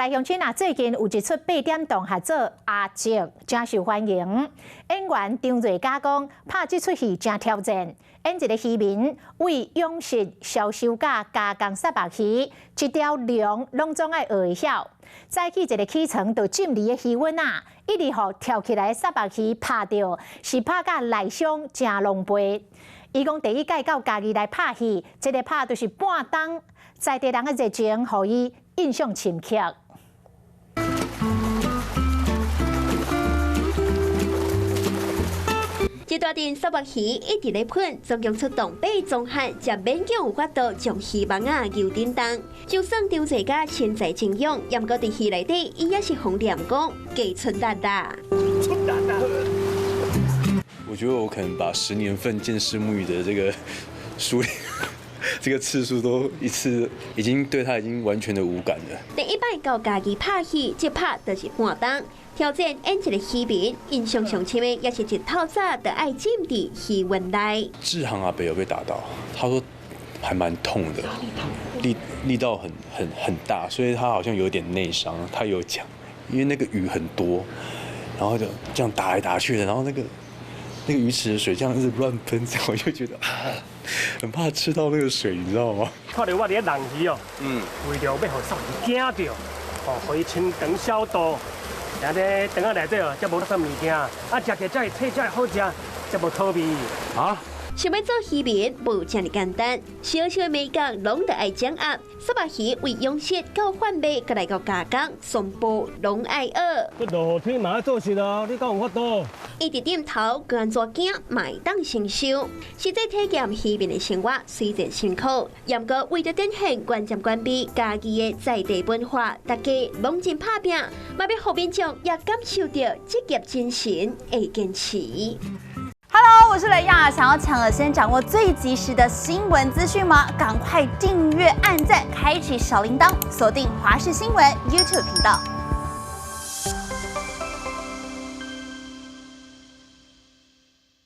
來鄉親啊，最近有一齣八點檔號做《阿叔》，誠受歡迎。演員張瑞嘉講，拍這齣戲誠挑戰。演一个漁民為養殖銷售佮加工虱目魚，一條龍攏總愛學會曉。早起一个起床就浸佇个魚塭仔，一直予跳起來的虱目魚拍著，是拍甲內傷誠狼狽。伊講第一擺到嘉義來拍戲，這个拍就是半冬，在地人的熱情，予伊印象深刻。這大陣虱目魚一直咧噴，總共出動八宗漢，才勉強有法度將魚網仔揪振動。就算張瑞嘉身材精勇，毋過佇魚內底，伊也是予念講加出力啦。出力啦！我覺得我可能把十年份劍獅木魚的這個數量，這個次數都一次，已經對他已經完全的無感了。第一擺到嘉義拍戲，這拍就是半冬。挑戰演一個漁民，印象上深的也是一透早就愛浸佇魚塭內。志航阿伯有被打到，他說還蠻痛的，力道很大，所以他好像有點內傷。他有講，因為那個魚很多，然後就這樣打來打去的，然後那個魚池的水這樣一直亂噴，我就覺得啊，很怕吃到那個水，你知道嗎？看著我佇咧弄魚哦，為著欲予虱目魚驚著，哦，予伊清腸消毒。按呢腸仔內底哦，才無垃圾物件，啊，食起來才會脆，才會好食，才無土味。啊！想欲做漁民，無遮爾簡單，小小的眉角攏著愛掌握。虱目魚為養殖到販賣，閣來到加工，全部攏愛學。這落雨天嘛愛做事咯，你敢有法度？伊佇點頭，閣按怎驚嘛會當承受。實際體驗漁民的生活雖然辛苦，毋過為著展現原汁原味嘉義的在地文化，大家攏真拍拚，嘛欲予民眾也感受著職業精神的堅持。 Hello，我是雷亞，想要搶先掌握最及時的新聞資訊嗎？趕快訂閱、按讚、開啟小鈴鐺，鎖定華視新聞 YouTube 頻道。